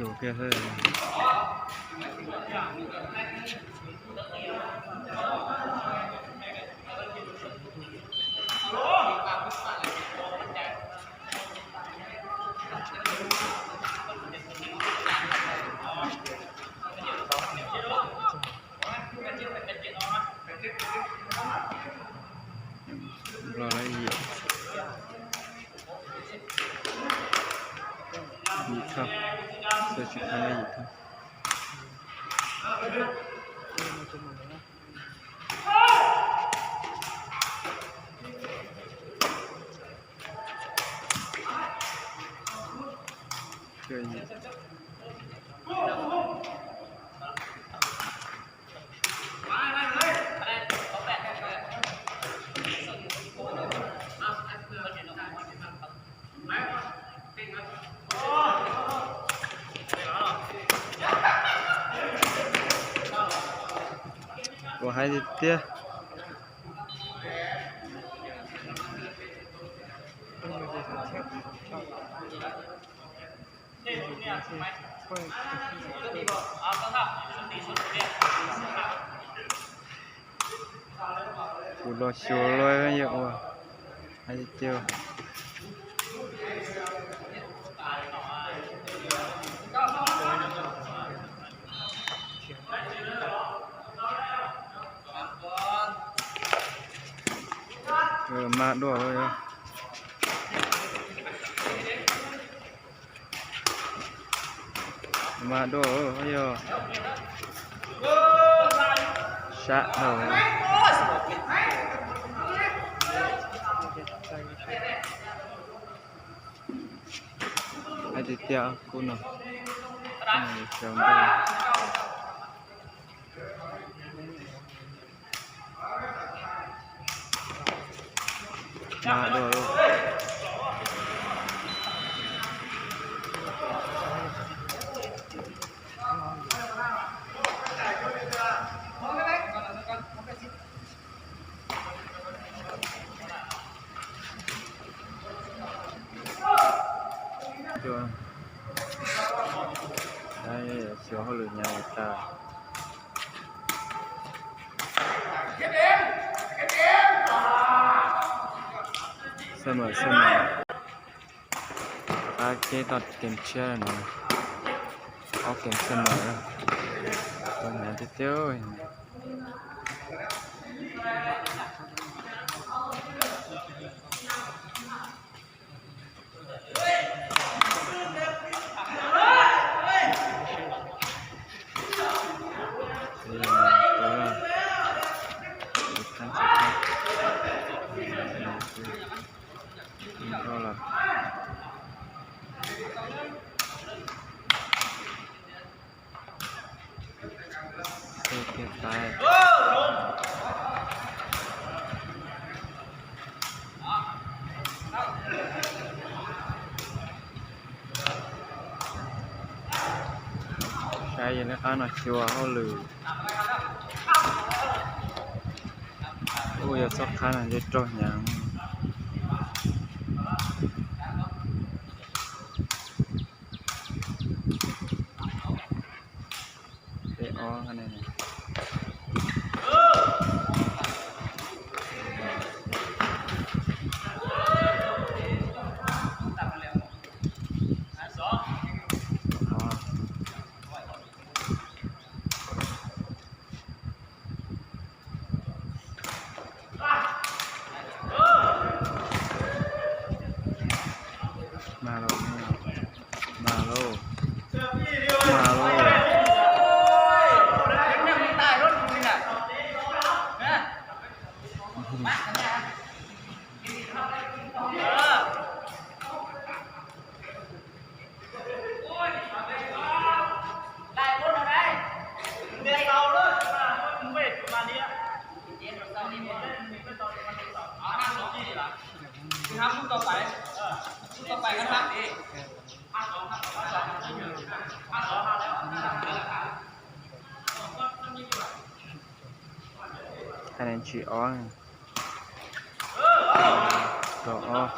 ໂອເຄເຮີ້ຍ ລາຍລະອຽດ ອີກຄັ້ງ ໃສ່ຊຸດທາງໃນອີກຄັ້ງ. ບໍ່ໃຫ້ຕິດເຕະ. ກູລໍຊິວເລີຍ ເຍາະວ່າ ໃຫ້ເຈີ. ເອີ ມາໂດດເລີຍ ມາໂດດເລີຍ ຊະໂດດ. ໃຫ້ຕິດເຕະກູເນາະ ມາໂດດ. ໄດ້ ເຊວເຮົາເລີຍຍາວຕາ ສະເໝີ ສະເໝີ. ປາເກຕອດເກມເຊຍເນາະ ອອກເກມສະເໝີ ເບິ່ງແນ່ເດີ. ໂອເຄ ໄປ ໃຊ້ຢູ່ໃນຄານອກຊິວເຮົາຫຼື. ໂອ້ຍ ຢາກຊອກຄັນ ຢາກຈອກຫຍັງ ເຕະອອກອັນນີ້. ມາໂລ ມາໂລ ມາໂລ. ຄະແນນຊີອອນ ກໍອອກ.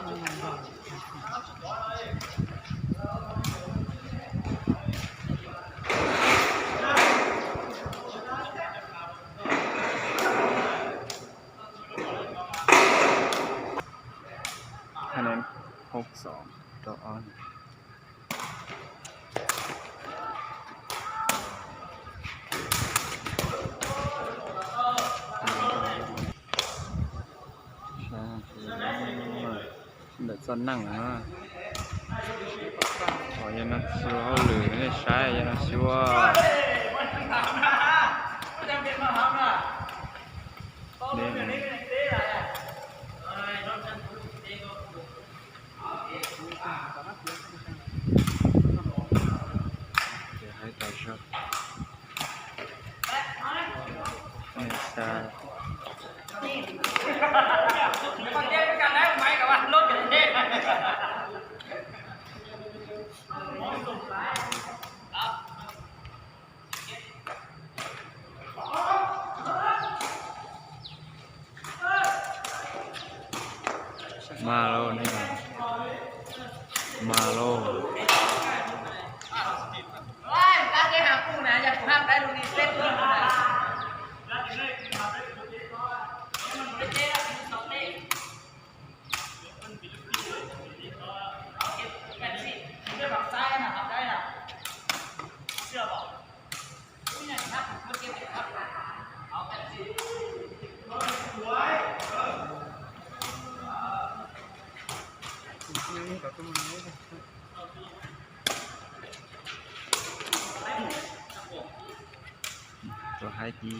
ຄະແນນ ຫົກສອງ ຕໍ່ ແບບຊ້ອນນັ່ງນະ ຂໍຢ່ານັດຊິວເຮົາເລີຍ ໃຊ້ຢ່ານັດຊິວເດ້ ມາໂລດນີ້ ມາໂລດ. ຕົວໃຫ້ຕີ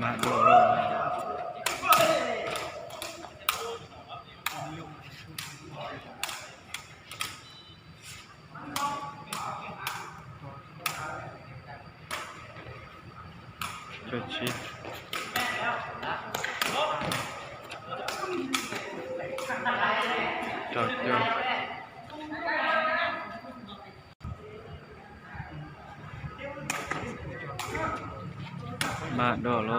ມາໂດໂລ. ມາໂດໂລ.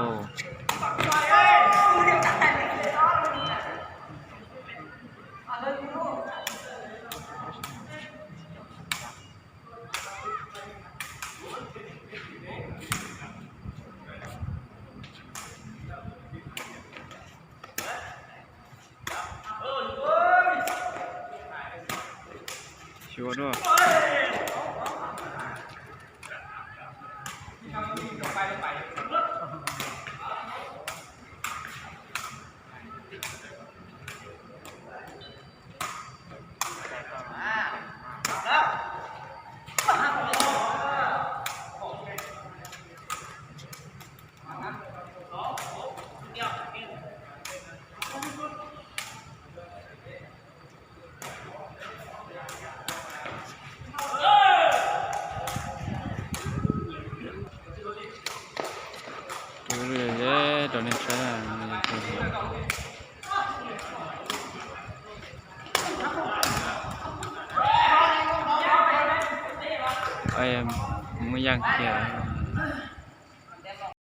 ເອີ ບໍ່ມີຫຍັງເກຍ.